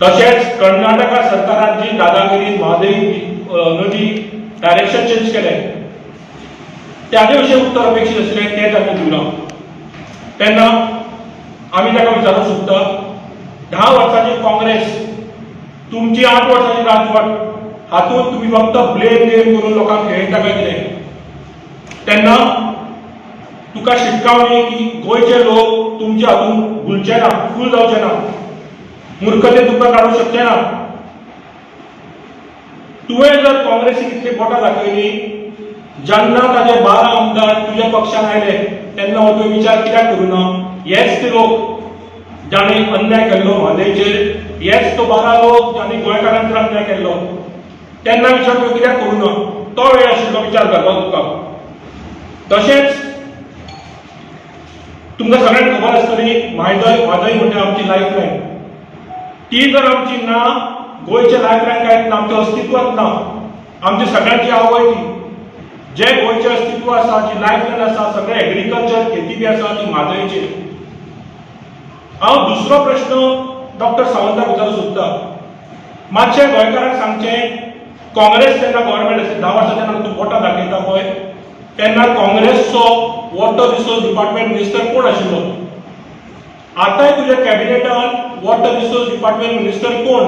तशेंच कर्नाटका सरकारान जी दादागिरी म्हादई नदी डायरेक्शन चेंज केलें, त्याचे विशीं उत्तर अपेक्षीत आशिल्लें, तें तांणी दिवना. तेन्ना आमी ताका विचारूंक सोदता, 10 वर्सांची काँग्रेस, तुमची 8 वर्सांची राजवट, हातूंत तुमी फक्त ब्लेम गेम करून लोकांक खेळयता काय कितें? तेन्ना तुका शिटकावणी की गोंयचे लोक तुमच्या हातूंत भुलचे ना, फूल जावचे ना, मूर्खते तुमकां काडूंक शकचे ना. तुवें जर काँग्रेसीक इतली बोटां दाखयली, जेन्ना ताजे 12 आमदार तुज्या पक्षान आयले, तेन्ना हो तुवें विचार कित्याक करूं ना? हेच ते लोक जाणें अन्याय केल्लो म्हादयचेर, हेच तो 12 लोक जांणी गोंयकारांचेर अन्याय केल्लो. तेन्ना विचार तुवें कित्याक करूं ना? तो वेळ आशिल्लो विचार करपाक तुका. तशेंच तुमकां सगळ्यांक खबर आसतली, म्हादय, म्हादय म्हणजे आमची लायफ लायन. ती जर आमची ना, गोंयचें लायफ लायन कांयच ना, आमचें अस्तित्वच ना. आमची सगळ्यांची आवय ती. जे गोंयचें अस्तित्व आसा, जी लायफ लायन आसा, सगळें एग्रीकल्चर, खेती बी आसा, ती म्हादयचेर. हांव दुसरो प्रश्न डॉक्टर सावंताक विचारूंक सोदता. मातशें गोंयकारांक सांगचें, काँग्रेस जेन्ना गव्हर्मेंट आसली, 10 वर्सां जेन्ना तूं बोटां दाखयता पळय, तेन्ना काँग्रेसचो वॉटर रिसोर्स डिपार्टमेंट मिनिस्टर कोण आशिल्लो? आतांय तुज्या कॅबिनेटान वॉटर रिसोर्स डिपार्टमेंट मिनिस्टर कोण?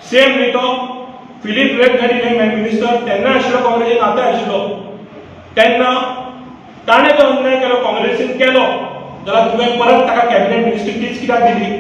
सेम न्ही तो फिलीप रेबगारी मिनिस्टर? तेन्ना आशिल्लो काँग्रेसीन, आतांय आशिल्लो. तेन्ना ताणें जो अन्याय केलो, काँग्रेसीन केलो, जाल्यार तुवें परत ताका कॅबिनेट मिनिस्ट्री तीच कित्याक दिली?